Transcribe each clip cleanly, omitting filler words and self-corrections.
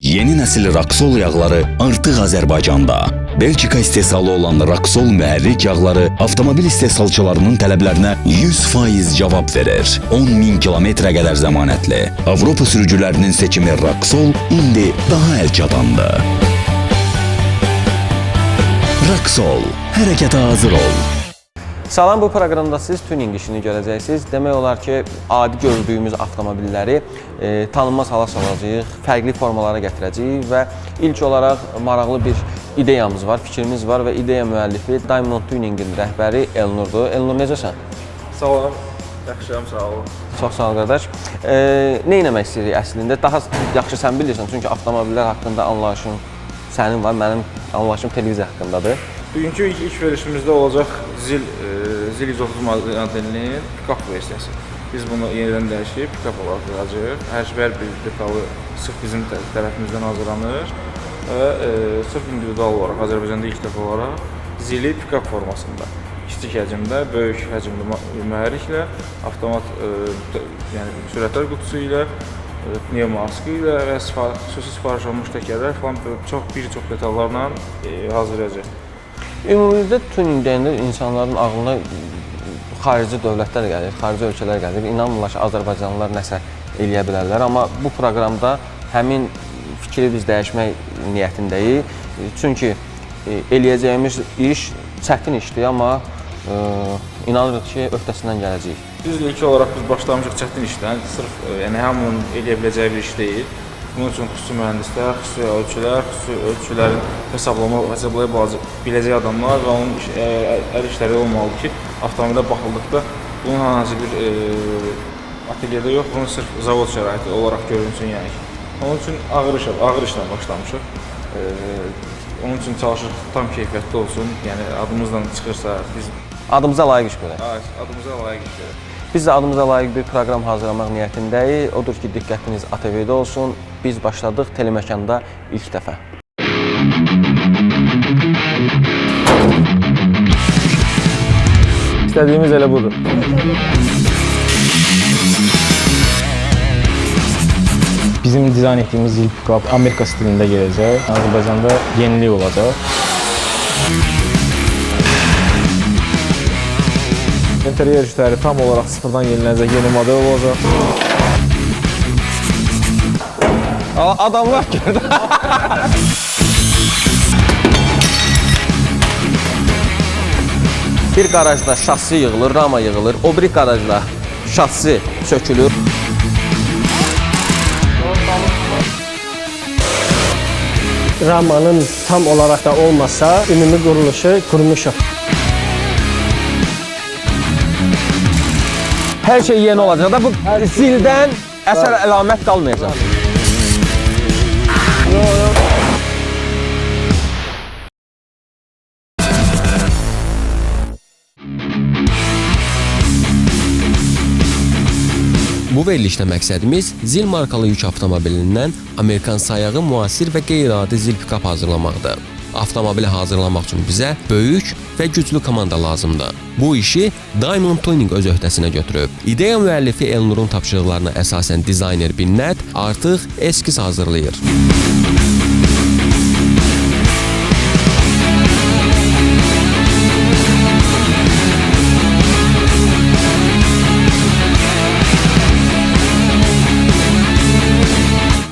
Yeni nəsil Raksol yağları artıq Azərbaycanda. Belçika istehsalı olan Raksol mühərrik yağları avtomobil istehsalçılarının tələblərinə 100% cavab verir. 10 min kilometrə qədər zəmanətli. Avropa sürücülərinin seçimi Raksol indi daha əlçatandı. Raksol, hərəkətə hazır ol. Salam, bu proqramda siz tuning işini görəcəksiniz. Demək olar ki, adi gördüyümüz avtomobilləri tanınmaz hala salacağıq, fərqli formalara gətirəcəyik və ilk olaraq maraqlı bir ideyamız var, fikrimiz var və ideya müəllifi Diamond Tuningin rəhbəri Elnurdur. Elnur, necəsən? Salam. Yaxşıyam, sağ olun. Çox sağ ol qardaş. Nə etmək istəyirik əslində? Daha yaxşı sən bilirsən, çünki avtomobillər haqqında anlayışın sənin var, mənim anlayışım televiziya haqqındadır. Bugünkü ilk verilişimizdə olacaq Zil Zil 130 modelinin pikap versiyası. Biz bunu yenidən dəyişib pikap olaraq yığacağıq. Hər bir detalı sırf bizim tərəfimizdən hazırlanır və sırf individual olaraq Azərbaycanda ilk dəfə olaraq Zili pikap formasında, kiçik həcmdə, böyük həcmli mühərriklə, avtomat yəni sürətlər qutusu ilə, pnevmoaskı ilə və xüsusi sifariş olunmuş təkərlər falan bir çox detallarla hazırlayacaq. Ümumilikdə tuning deyəndə insanların ağlına xarici dövlətlər gəlir, xarici ölkələr gəlir. İnanmırlar ki, azərbaycanlılar nəsə eləyə bilərlər. Amma bu proqramda həmin fikri biz dəyişmək niyyətindəyik. Çünki eləyəcəyimiz iş çətin işdir, amma inanırıq ki, öhdəsindən gələcəyik. Düzdür, ilk olaraq biz başlamışıq çətin işdən. Sırf yəni hamının eləyə biləcəyi bir iş deyil. Bunun üçün xüsusi mühəndislər, xüsusi ölçülər, xüsusi ölçülərin hesablaya biləcəyi adamlar və onun əl işləri olmalıdır ki, avtomobilə baxıldıqda bunun hansı bir atelyeda yox, bunun sırf zavod şəraiti olaraq görünsün yəni ki. Onun üçün ağır işlə başlamışıq. Onun üçün çalışırıq tam keyfiyyətli olsun. Yəni adımızla çıxırsa biz adımıza layiq iş görək. Adımıza layiq iş görək. Biz də adımıza layiq bir proqram hazırlamaq niyyətindəyik. Odur ki, diqqətiniz ATV-də olsun. Biz başladıq teleməkanda ilk dəfə. İstədiyimiz elə budur. Bizim dizayn etdiyimiz Zil pikap Amerika stilində gələcək. Azərbaycanda yenilik olacaq. İnteryer işləri tam olaraq sıfırdan yenilənəcək, yeni model olacaq. Adamlar gördü. Bir qarajda şassi yığılır, rama yığılır. O biri qarajda şassi sökülür. Ramanın tam olaraq da olmasa, ümumi quruluşu qurmuşuq. Hər şey yeni olacaq da bu zildən əsər əlamət qalmayacaq. Bu verilişdə məqsədimiz Zil markalı yük avtomobilindən Amerikan sayağı müasir və qeyri-adi Zil pikap hazırlamaqdır. Avtomobili hazırlamaq üçün bizə böyük və güclü komanda lazımdır. Bu işi Diamond Tuning öz öhdəsinə götürüb. İdeya müəllifi Elnurun tapşırıqlarına əsasən dizayner Binnət artıq eskiz hazırlayır.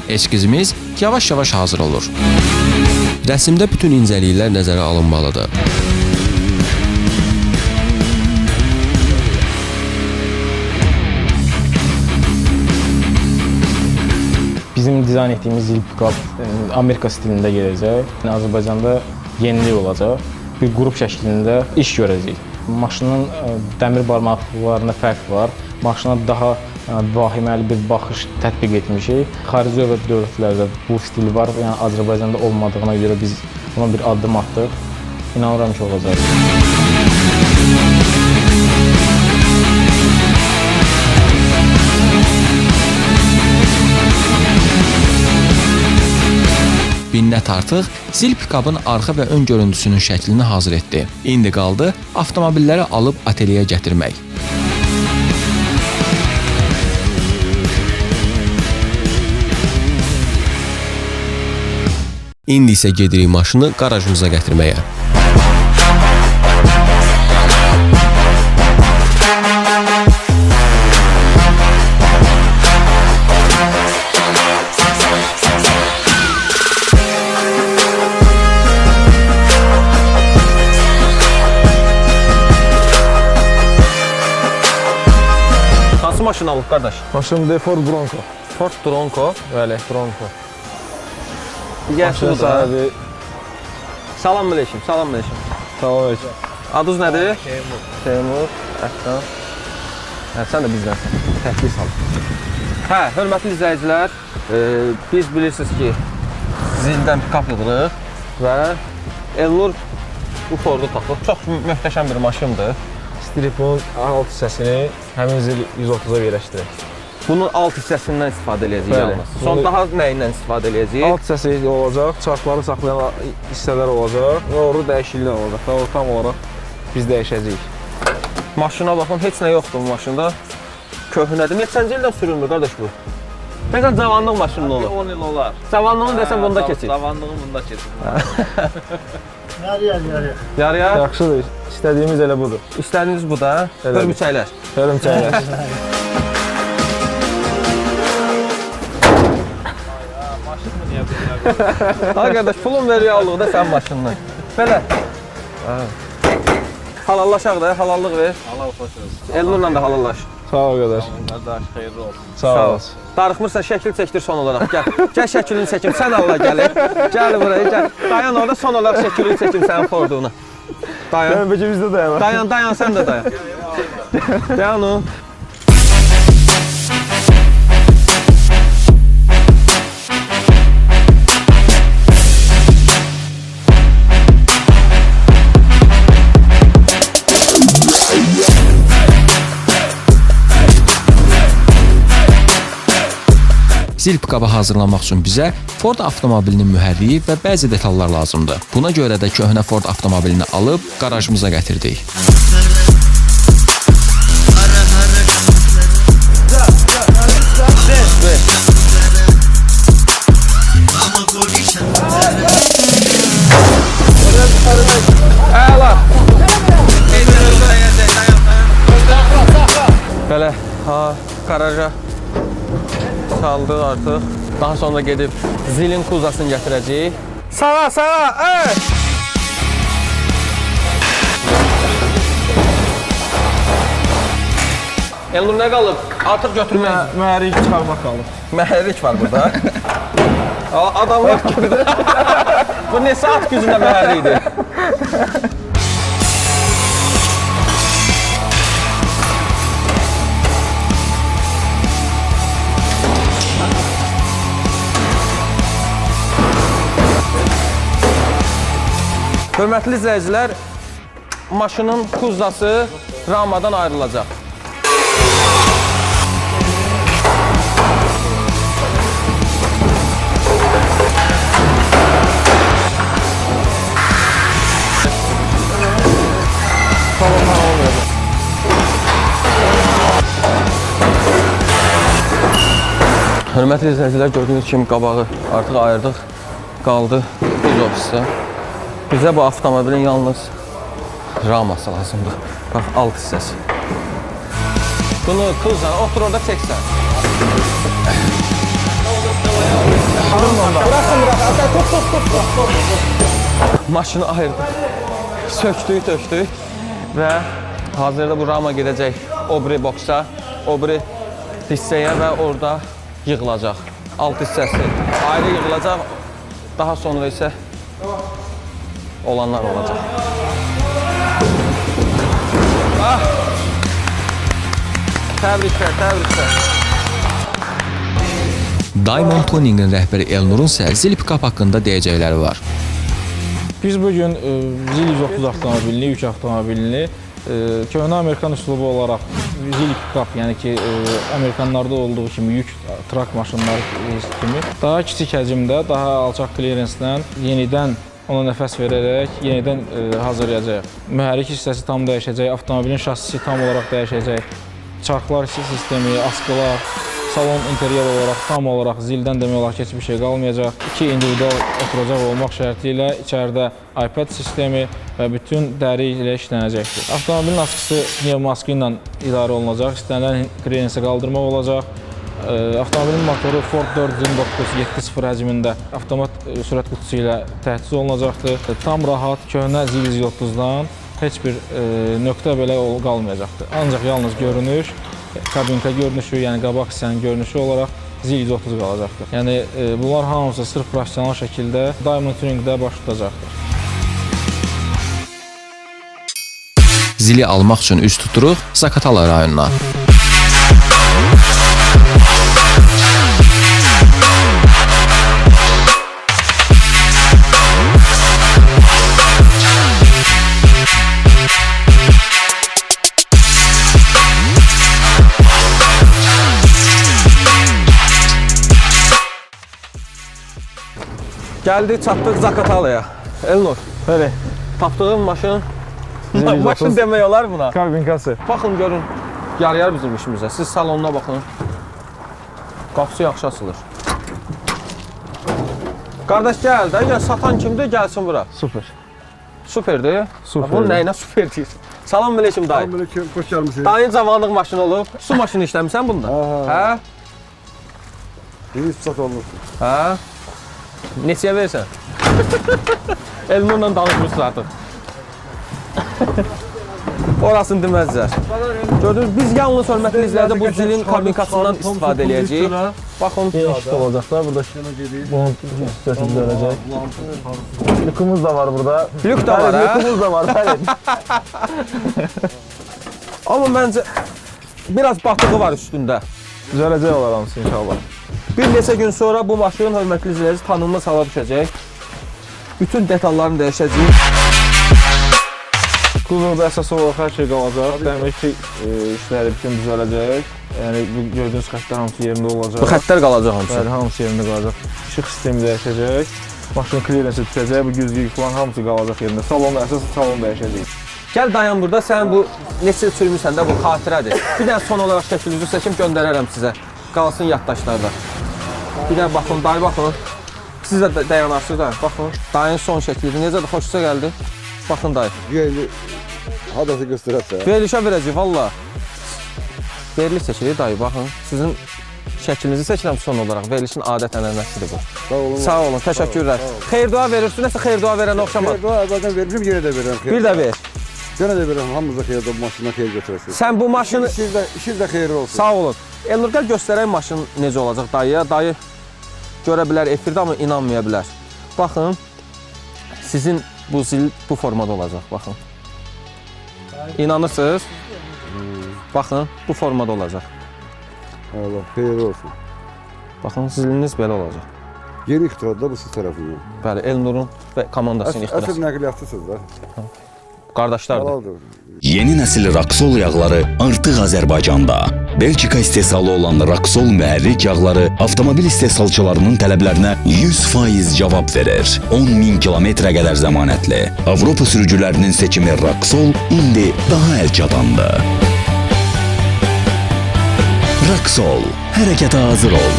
Eskizimiz yavaş-yavaş hazır olur. Rəsimdə bütün incəliklər nəzərə alınmalıdır. Bizim dizayn etdiyimiz Zil pikap Amerika stilində gələcək. Azərbaycanda yenilik olacaq. Bir qrup şəklində iş görəcəyik. Maşının dəmir barmaqlarında fərq var. Maşına daha vahiməli bir baxış tətbiq etmişik. Xarici dövlətlərdə bu stil var. Yəni Azərbaycanda olmadığına görə biz buna bir addım atdıq. İnanıram ki, olacaq. Binnət artıq Zil pikapın arxa və ön görüntüsünün şəklini hazır etdi. İndi qaldı avtomobilləri alıb ateliyə gətirmək. İndi isə gedirik maşını qarajımıza gətirməyə. Hansı maşın alıb qardaş? Maşın da Ford Bronco. Ford Bronco. Bəli, Bronco. Gəlsin Maşının bu da. sahibi Salam əleykum, salam əleykum. Salam əleykum. Adınız nədir? Teymur. Teymur, Əhsən. Hə, sən də bizdənsən. Təklik sal. Hə, hörmətli izləyicilər, biz bilirsiniz ki, Zildən pikap yığırıq və Elnur bu Fordu taxıb. Çox möhtəşəm bir maşındır. Stripun alt hissəsini həmin zil 130-a yerləşdirək. Bunun alt hissəsindən istifadə eləyəcəyik Bəli. yalnız. Son Bunu- daha nəyindən istifadə eləyəcəyik? Alt hissəsi olacaq, çarxları saxlayan hissələr olacaq və orada dəyişikliklər olacaq. Və o tam olaraq biz dəyişəcəyik. Maşına baxın, heç nə yoxdur bu maşında. Köhnədir. Neçənci ildən sürülmür qardaş bu? Məsələn, cavanlıq maşının olur. 10 il olar. Cavanlığını desəm bunda keçir. Cavanlığım bunda keçir. Yarıya. Yaxşıdır. İstədiyimiz elə budur. İstədiyiniz bu da. Elədir. Hörmüçəklər. Hörümçəklər. Ha qardaş, pulun ver reallığı da sənin maşından. Belə. Ha. Halallaşaq da, halallıq ver. Halal xoş olsun. Elnurla da halallaş. Sağ ol qardaş. Qardaş, xeyirli olsun. Sağ ol. Darıxmırsan, şəkil çəkdir son olaraq. Gəl. Gəl şəklini çəkim. Sən Allah gəl. Gəl buraya, gəl. Dayan orada son olaraq şəklini çəkim sənin Forduna. Dayan. Mən bəlkə bizdə dayanar. Dayan, dayan, sən də dayan. Dayan o. Zil pikabı hazırlamaq üçün bizə Ford avtomobilinin mühərriyi və bəzi detallar lazımdır. Buna görə də köhnə Ford avtomobilini alıb qarajımıza gətirdik. Əla. Belə, ha, qaraja çaldıq artıq. Daha sonra gedib zilin kuzasını gətirəcəyik. Sağa, sağa, ey! Elnur nə qalıb? Artıq götürmək. Mühərrik çıxarmaq qalıb. Məhərrik var burada. Adamlar kimi. Bu ne saat gücündə məhərrikdir? Hörmətli izləyicilər, maşının kuzası ramadan ayrılacaq. Hörmətli izləyicilər, gördüyünüz kimi qabağı artıq ayırdıq. Qaldı kuzov hissə. Bizə bu avtomobilin yalnız raması lazımdır. Bax, alt hissəsi. Bunu kuzla, otur orada çəksən. Bıraxın, bıraxın. Tut, tut, tut, tut. Maşını ayırdıq. Söktük, tökdük və hazırda bu rama gedəcək o biri boksa, o biri hissəyə və orada yığılacaq. Alt hissəsi ayrı yığılacaq. Daha sonra isə olanlar olacaq. Ah! Təbriklər, təbriklər. Diamond Tuning'in rəhbəri Elnurun isə Zil pikap haqqında deyəcəkləri var. Biz bu gün Zil 130 avtomobilini, yük avtomobilini köhnə Amerikan üslubu olaraq Zil pikap, yəni ki, Amerikanlarda olduğu kimi yük trak maşınları kimi daha kiçik həcmdə, daha alçaq klirenslə yenidən ona nəfəs verərək yenidən hazırlayacağıq. Mühərrik hissəsi tam dəyişəcək, avtomobilin şassisi tam olaraq dəyişəcək, çarxlar sistemi, askılar, Salon interyer olaraq tam olaraq zildən demək olar ki, heç bir şey qalmayacaq. 2 individual oturacaq olmaq şərti ilə içəridə iPad sistemi və bütün dəri ilə işlənəcəkdir. Avtomobilin askısı pnevmaskı ilə idarə olunacaq. İstənilən kreyensə qaldırmaq olacaq. Avtomobilin motoru Ford 429 7.0 həcmində avtomat sürət qutusu ilə təchiz olunacaqdır. Tam rahat, köhnə Zil 130-dan heç bir nöqtə belə qalmayacaqdır. Ancaq yalnız görünüş, kabinka görünüşü, yəni qabaq hissənin görünüşü olaraq Zil 130 qalacaqdır. Yəni bunlar hamısı sırf professional şəkildə Diamond Tuningdə baş tutacaqdır. Zili almaq üçün üz tuturuq Zaqatala rayonuna. Gəldik, çatdıq Zaqatalaya. Elnur, Bəli. tapdığın maşın Zil maşın 130. demək olar buna. Kabinkası. Baxın görün, yarayar bizim işimizə. Siz salonuna baxın. Qapısı yaxşı açılır. Qardaş gəl də, gəl satan kimdir, gəlsin bura. Super. Superdir. Superdir. Bunun nəyinə super deyirsən? Salam əleykum dayı. Aleyküm, xoş gəlmisiniz. Dayın cavanlıq maşını olub. Su maşını işləmisən bunda? Hə? Yeni sat olmuşsun. Hə? Neçəyə verirsən? Elnurla danışmırsınız artıq. Orasını deməzlər. Gördünüz, biz yalnız hörmətli izləyicilər bu zilin kabinkasından istifadə eləyəcəyik. Baxın, Yeni işıq olacaq da burada bunun hissəsi düzələcək. Lükumuz da var burada. lük də var, hə? Lükumuz da var, bəli. Amma məncə biraz batığı var üstündə. Düzələcək olar hamısı inşallah. Bir neçə gün sonra bu maşın hörmətli izləyicilər tanınmaz hala düşəcək. Bütün detallarını dəyişəcəyik. Kuzovda əsas olaraq hər şey qalacaq. Dəmirçi işləri bütün düzələcək. Yəni bu gördüyünüz xəttlər hamısı yerində olacaq. Bu xəttlər qalacaq hamısı. Bəli, hamısı yerində qalacaq. İşıq sistemi dəyişəcək. Maşının klirensi düşəcək, bu güzgü falan hamısı qalacaq yerində. Salon əsas salon dəyişəcək. Gəl dayan burada, sən bu neçə sürmüsən də bu xatirədir. Bir dənə son olaraq şəklinizi çəkim göndərərəm sizə. Qalsın yaddaşlarda. Bir dənə baxın, dayı baxın. Siz də dayanarsınız da, baxın. Dayının son şəklidir. Necə də xoşunuza gəldi? Baxın dayı. Yerli hadası göstərərsə. Verilişə verəcək valla. Veriliş çəkilir dayı, baxın. Sizin şəklinizi çəkirəm son olaraq. Verilişin adət ənənəsidir bu. Sağ olun. Sağ olun, təşəkkürlər. Xeyir dua verirsiniz, nəsə xeyir dua verən oxşamaz. Xeyir dua əvvəldən vermişim, yenə də verirəm. Bir də ver. Yenə də verirəm, hamımıza xeyir dua, bu maşından xeyir götürəsiniz. Sən bu maşını İşiniz də, işiniz də xeyirli olsun. Sağ olun. Elnur gəl göstərək maşın necə olacaq dayıya. Dayı görə bilər efirdə, amma inanmaya bilər. Baxın, sizin bu zil bu formada olacaq, baxın. İnanırsınız? Baxın, bu formada olacaq. Allah xeyirli olsun. Baxın, ziliniz belə olacaq. Yeni ixtiradır da bu siz tərəfindən. Bəli, Elnurun və komandasının Əsl ixtirası. nəqliyyatçısınız da. Qardaşlardır. Halaldır. Yeni nəsil Raksol yağları artıq Azərbaycanda. Belçika istehsalı olan Raksol mühərrik yağları avtomobil istehsalçılarının tələblərinə 100% cavab verir. 10.000 kilometrə qədər zəmanətli. Avropa sürücülərinin seçimi Raksol indi daha əlçatandır. Raksol, hərəkətə hazır ol.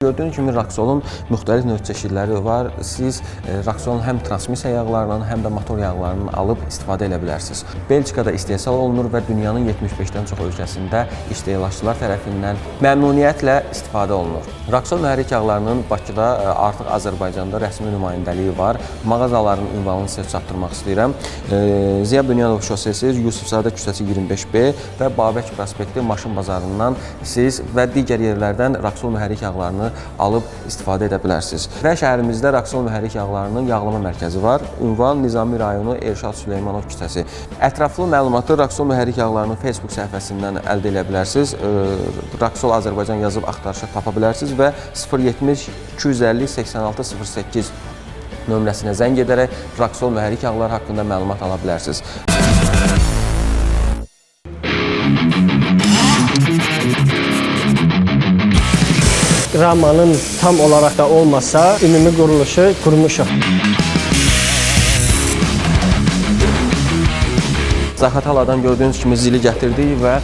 Gördüyünüz kimi Raksolun müxtəlif növ çeşidləri var. Siz Raksolun həm transmissiya yağlarından, həm də motor yağlarından alıb istifadə edə bilərsiniz. Belçikada istehsal olunur və dünyanın 75-dən çox ölkəsində istehlakçılar tərəfindən məmnuniyyətlə istifadə olunur. Raksol mühərrik yağlarının Bakıda artıq Azərbaycanda rəsmi nümayəndəliyi var. Mağazaların ünvanını sizə çatdırmaq istəyirəm. Ziya Bünyadov şosesi, Yusufzadə küçəsi 25B və Babək prospekti maşın bazarından siz və digər yerlərdən Raksol mühərrik yağlarını alıb istifadə edə bilərsiniz. Və şəhərimizdə Raksol mühərrik yağlarının yağlama mərkəzi var. Ünvan Nizami rayonu Elşad Süleymanov küçəsi. Ətraflı məlumatı Raksol mühərrik yağlarının Facebook səhifəsindən əldə edə bilərsiniz. Raksol Azərbaycan yazıb axtarışa tapa bilərsiniz və 070 250 86 08 nömrəsinə zəng edərək Raksol mühərrik yağları haqqında məlumat ala bilərsiniz. Ramanın tam olaraq da olmasa, ümumi quruluşu qurmuşuq. Zaqataladan gördüyünüz kimi zili gətirdik və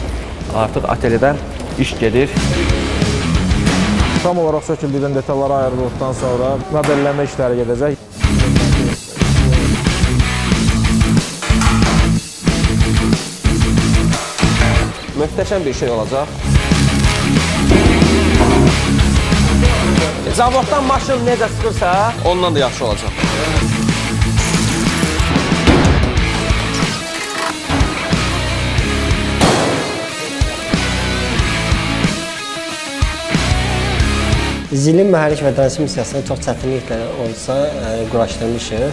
artıq ateliyedə iş gedir. Tam olaraq söküldükdən detallara ayrıldıqdan sonra modelləmə işləri gedəcək. Möhtəşəm bir şey olacaq. Zavoddan maşın necə çıxırsa, ondan da yaxşı olacaq. Zilin mühərrik və transmissiyasını çox çətinliklə olsa quraşdırmışıq.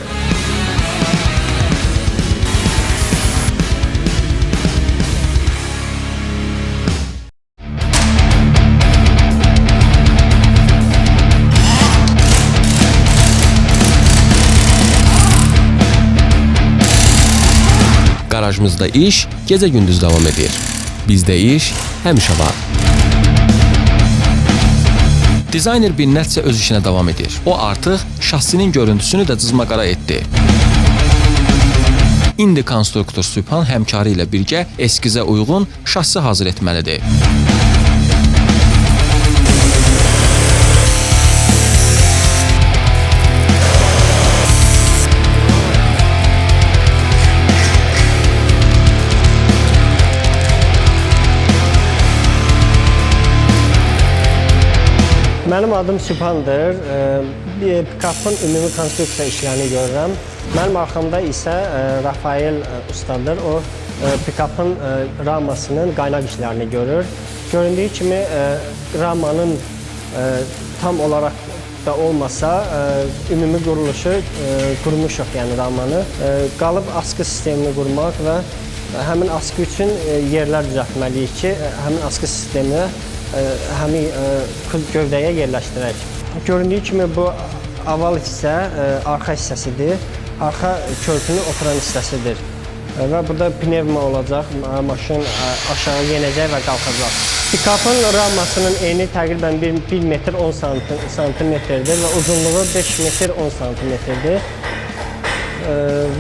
Qarajımızda iş gecə-gündüz davam edir. Bizdə iş həmişə var. Dizayner Binnət isə öz işinə davam edir. O artıq şassinin görüntüsünü də cızma-qara etdi. İndi konstruktor Sübhan həmkarı ilə birgə eskizə uyğun şassi hazır etməlidir. Mənim adım Sübhandır. Pikapın ümumi konstruksiya işlərini görürəm. Mənim arxamda isə Rafael ustadır. O pikapın ramasının qaynaq işlərini görür. Göründüyü kimi ramanın tam olaraq da olmasa ümumi quruluşu qurmuşuq, yəni ramanı. Qalıb asqı sistemini qurmaq və həmin asqı üçün yerlər düzəltməliyik ki, həmin asqı sisteminə həmin gövdəyə yerləşdirək. Göründüyü kimi bu aval hissə arxa hissəsidir. Arxa körpünün oturan hissəsidir. Və burada pnevma olacaq, maşın aşağı yenəcək və qalxacaq. Pikapın ramasının eni təqribən 1 metr 10 santimetrdir və uzunluğu 5 metr 10 santimetrdir.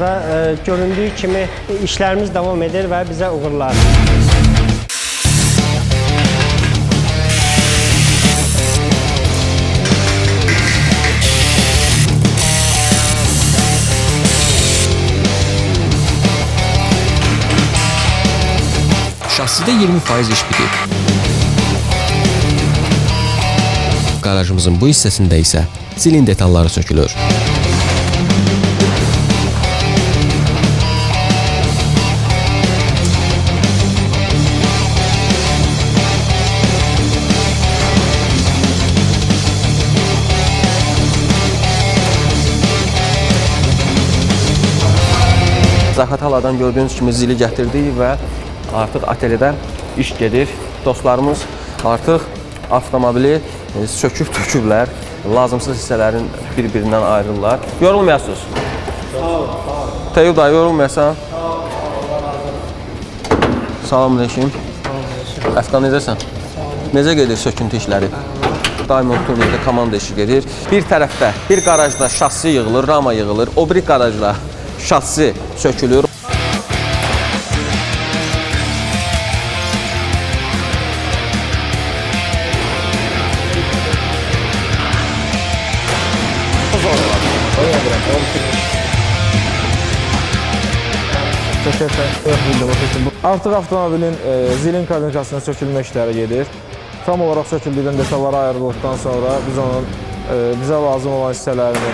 Və göründüyü kimi işlərimiz davam edir və bizə uğurlar. Şassidə 20% iş bitib. Qarajımızın bu hissəsində isə zilin detalları sökülür. Zaqataladan gördüyünüz kimi zili gətirdik və artıq ateliyedə iş gedir. Dostlarımız artıq avtomobili söküb töküblər. Lazımsız hissələrin bir-birindən ayrılırlar. Yorulmayasınız. Sağ ol. Teyyub dayı, yorulmayasan. Sağ ol. Salam aleyküm. Əfqan, necəsən? Necə gedir söküntü işləri? Diamond Tuningdə komanda işi gedir. Bir tərəfdə, bir qarajda şassi yığılır, rama yığılır. O biri qarajda şassi sökülür. Artıq avtomobilin zilin kabinkasının sökülmə işləri gedir. Tam olaraq söküldükdən detallara ayrıldıqdan sonra biz onun bizə lazım olan hissələrini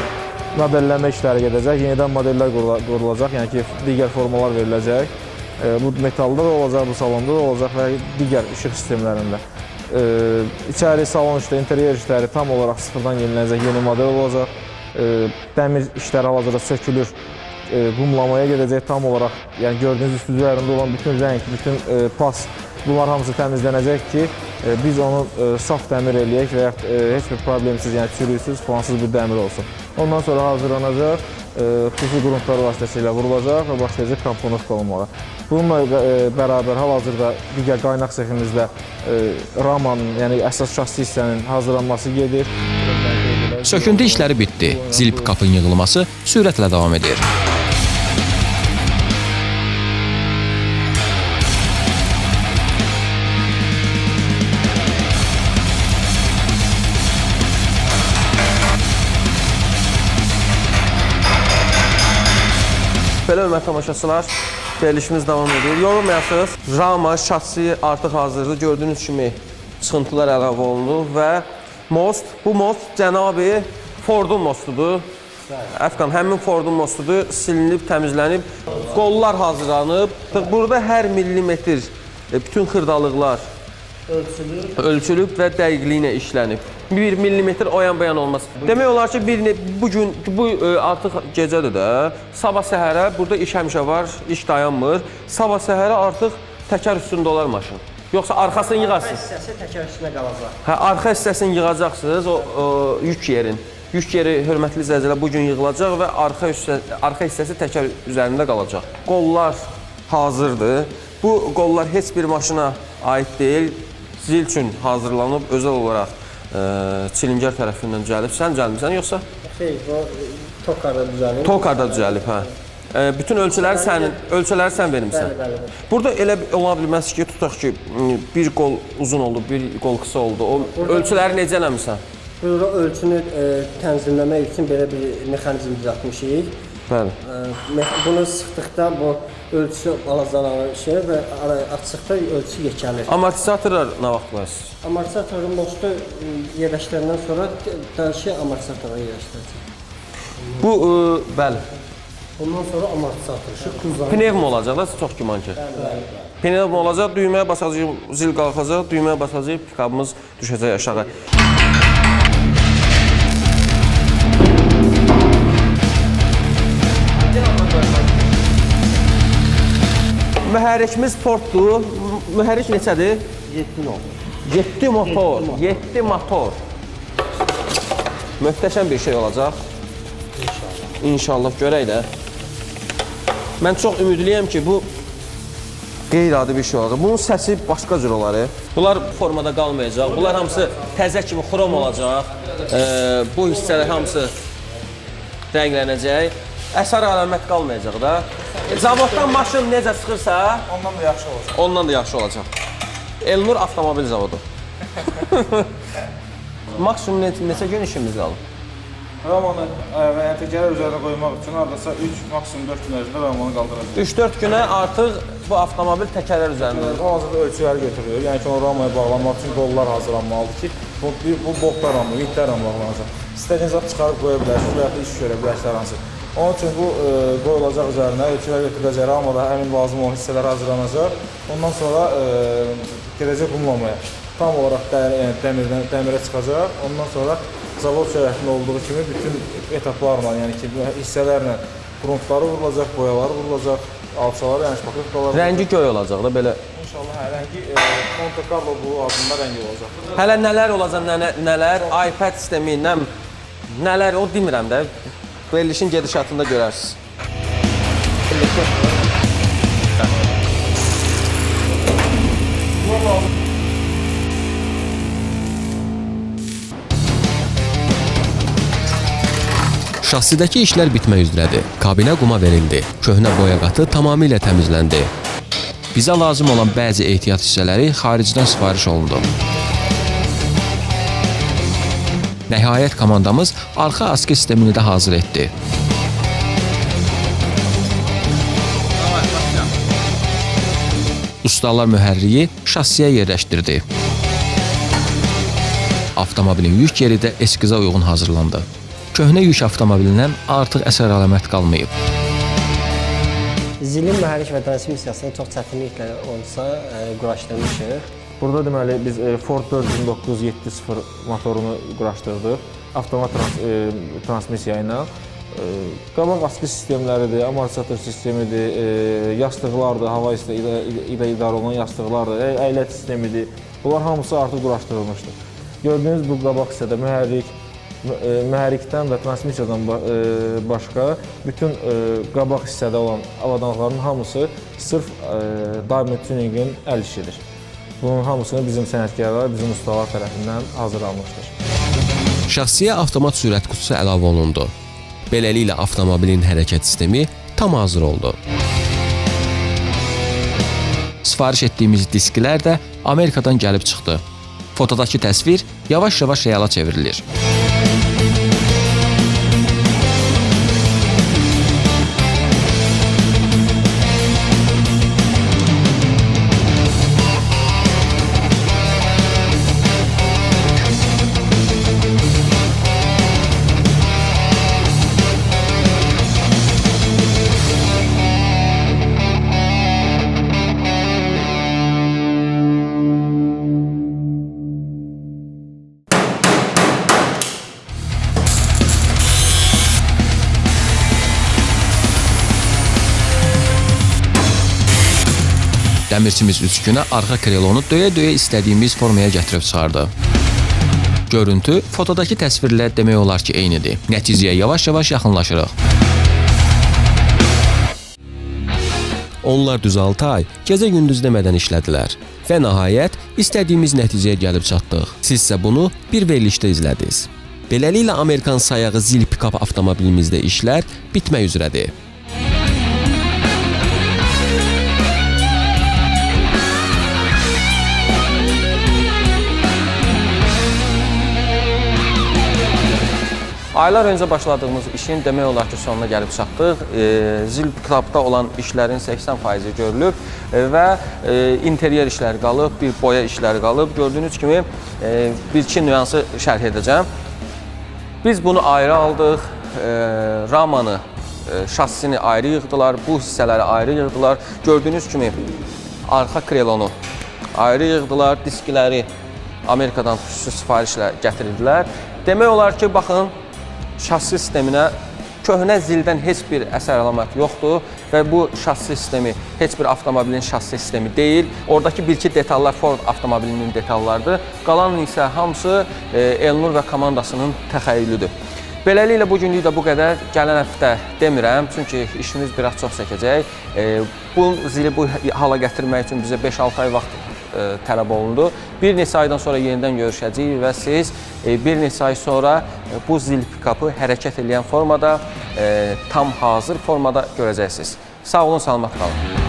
modelləmə işləri gedəcək. Yenidən modellər qurulacaq, yəni ki, digər formalar veriləcək. Bu metalda da olacaq, bu salonda da olacaq və digər işıq sistemlərində. İçəri salon işləri, interyer işləri tam olaraq sıfırdan yenilənəcək, yeni model olacaq. Dəmir işləri hal-hazırda sökülür, qumlamaya gedəcək tam olaraq. Yəni gördüyünüz üst üzərində olan bütün rəng, bütün pas, bunlar hamısı təmizlənəcək ki, biz onu saf dəmir eləyək və yaxud heç bir problemsiz, yəni çürüksüz, falansız bir dəmir olsun. Ondan sonra hazırlanacaq, xüsusi qruntlar vasitəsilə vurulacaq və başlayacaq komponovka olmağa. Bununla bərabər hal-hazırda digər qaynaq seximizdə ramanın, yəni əsas şassi hissənin hazırlanması gedir. Söküntü işləri bitdi. Zil pikapın yığılması sürətlə davam edir. Belə hörmətli tamaşaçılar, verilişimiz davam edir. Yorulmayasınız. Rama şassi artıq hazırdır. Gördüyünüz kimi çıxıntılar əlavə olundu və most, bu most cənabi Fordun mostudur. Əfqan, həmin Fordun mostudur. Silinib, təmizlənib, qollar hazırlanıb. Burada hər millimetr bütün xırdalıqlar ölçülüb və dəqiqliklə işlənib. 1 millimetr o yan bu yan olmaz. Demək olar ki, bu gün bu artıq gecədir də. Sabah səhərə burada iş həmişə var, iş dayanmır. Sabah səhərə artıq təkər üstündə olar maşın. Yoxsa arxasını yığarsınız. Arxa hissəsi təkər üstünə qalacaq. Hə, arxa hissəsini yığacaqsınız, o yük yerin. Yük yeri hörmətli izləyicilər bu gün yığılacaq və arxa hissəsi təkər üzərində qalacaq. Qollar hazırdır. Bu qollar heç bir maşına aid deyil. Zil üçün hazırlanıb özəl olaraq çilingər tərəfindən düzəlib. Sən düzəlmisən yoxsa? Xeyr, bu Tokarda düzəlib. Tokarda düzəlib, hə. Bütün ölçüləri sənin, ölçüləri sən vermisən. Bəli, bəli, bəli. Burada elə ola bilməz ki, tutaq ki, bir qol uzun oldu, bir qol qısa oldu. O ölçüləri necə eləmisən? Burada ölçünü tənzimləmək üçün belə bir mexanizm düzəltmişik. Bəli. Bunu sıxdıqda bu ölçü balacalanır şey və açıqda ölçü yekəlir. Amortizatorlar nə vaxt qoyarsınız? Amortizatorun mostu yerləşdirəndən sonra dənşi amortizatora yerləşdirəcək. Bu, bəli. Ondan sonra amortizator, şu kuzanı. Pnevmo olacaq da çox güman ki. Bəli. Pnevmo olacaq, düyməyə basacaq, zil qalxacaq, düyməyə basacaq, pikabımız düşəcək aşağı. Mühərrikimiz Forddur. Mühərrik neçədir? 7 motor. 7 motor. 7 motor. Möhtəşəm bir şey olacaq. İnşallah. İnşallah görək də. Mən çox ümidliyəm ki, bu qeyri-adi bir şey olacaq. Bunun səsi başqa cür olar. Bunlar formada qalmayacaq. Bunlar hamısı təzə kimi xrom olacaq. Bu hissələr hamısı rənglənəcək. Əsər əlamət qalmayacaq da. Zavoddan maşın necə çıxırsa, ondan da yaxşı olacaq. Ondan da yaxşı olacaq. Elnur Avtomobil Zavodu. Maksimum neçə gün işimiz qalır? Ramanı ayağa, yəni təkərlər üzərinə qoymaq üçün hardasa 3, maksimum 4 gün ərzində ramanı qaldıracaq. 3-4 günə artıq bu avtomobil təkərlər üzərində olacaq. Hal-hazırda ölçüləri götürülür. Yəni ki, onu ramaya bağlamaq üçün qollar hazırlanmalıdır ki, bu boltlarla, vintlərlə bağlanacaq. İstədiyiniz vaxt çıxarıb qoya bilərsiniz və yaxud da iş görə bilərsiniz hər hansı. Onun üçün bu qoyulacaq üzərinə, ölçülər götürüləcək, ramada həmin lazım olan hissələr hazırlanacaq. Ondan sonra gedəcək qumlamaya. Tam olaraq dəmirə çıxacaq. Ondan sonra zavod şəraitində olduğu kimi bütün etaplarla, yəni ki, hissələrlə gruntları vurulacaq, boyaları vurulacaq, alçaları, yəni şpaklevkalar. Rəngi göy olacaq da belə. İnşallah, hə, rəngi Monte Carlo bu adında rəngi olacaq. Hələ nələr olacaq, nələr, iPad sistemi, nələr, o demirəm də. Verilişin gedişatında görərsiniz. Şassidəki işlər bitmək üzrədir. Kabinə quma verildi. Köhnə boya qatı tamamilə təmizləndi. Bizə lazım olan bəzi ehtiyat hissələri xaricdən sifariş olundu. Nəhayət komandamız arxa askı sistemini də hazır etdi. Ustalar mühərriyi şassiyə yerləşdirdi. Avtomobilin yük yeri də eskizə uyğun hazırlandı. Köhnə yük avtomobilindən artıq əsər əlamət qalmayıb. Zilin mühərrik və transmissiyasını çox çətinliklə olsa quraşdırmışıq. Burada deməli biz Ford 429 7.0 motorunu quraşdırdıq. Avtomat transmissiya ilə. Qabaq askı sistemləridir, amortizator sistemidir, yastıqlardır, hava ilə idarə olunan yastıqlardır, əyləc sistemidir. Bunlar hamısı artıq quraşdırılmışdır. Gördüyünüz bu qabaq hissədə mühərrikdən və transmissiyadan başqa bütün qabaq hissədə olan avadanlıqların hamısı sırf Diamond Tuning'in əl işidir. Bunun hamısını bizim sənətkarlar, bizim ustalar tərəfindən hazırlanmışdır. Şassiyə avtomat sürət qutusu əlavə olundu. Beləliklə avtomobilin hərəkət sistemi tam hazır oldu. Sifariş etdiyimiz disklər də Amerikadan gəlib çıxdı. Fotodakı təsvir yavaş-yavaş reala çevrilir. Dəmirçimiz 3 günə arxa krelonu döyə-döyə istədiyimiz formaya gətirib çıxardı. Görüntü fotodakı təsvirlə demək olar ki, eynidir. Nəticəyə yavaş-yavaş yaxınlaşırıq. Onlar düz 6 ay gecə-gündüz demədən işlədilər və nəhayət istədiyimiz nəticəyə gəlib çatdıq. Sizsə bunu bir verilişdə izlədiniz. Beləliklə Amerikan sayağı Zil pikap avtomobilimizdə işlər bitmək üzrədir. Aylar öncə başladığımız işin demək olar ki, sonuna gəlib çatdıq. Zil pikapda olan işlərin 80% görülüb və interyer işləri qalıb, bir boya işləri qalıb. Gördüyünüz kimi bir-iki nüansı şərh edəcəm. Biz bunu ayrı aldıq, ramanı, şassini ayrı yığdılar, bu hissələri ayrı yığdılar. Gördüyünüz kimi arxa krelonu ayrı yığdılar, diskləri Amerikadan xüsusi sifarişlə gətirildilər. Demək olar ki, baxın, şassi sisteminə köhnə zildən heç bir əsər əlamət yoxdur və bu şassi sistemi heç bir avtomobilin şassi sistemi deyil. Oradakı bir-iki detallar Ford avtomobilinin detallarıdır. Qalan isə hamısı Elnur və komandasının təxəyyülüdür. Beləliklə bugünlük də bu qədər. Gələn həftə demirəm, çünki işimiz biraz çox çəkəcək. Bu zili bu hala gətirmək üçün bizə 5-6 ay vaxt tələb olundu. Bir neçə aydan sonra yenidən görüşəcəyik və siz bir neçə ay sonra bu zil pikapı hərəkət eləyən formada, tam hazır formada görəcəksiniz. Sağ olun, salamat qalın.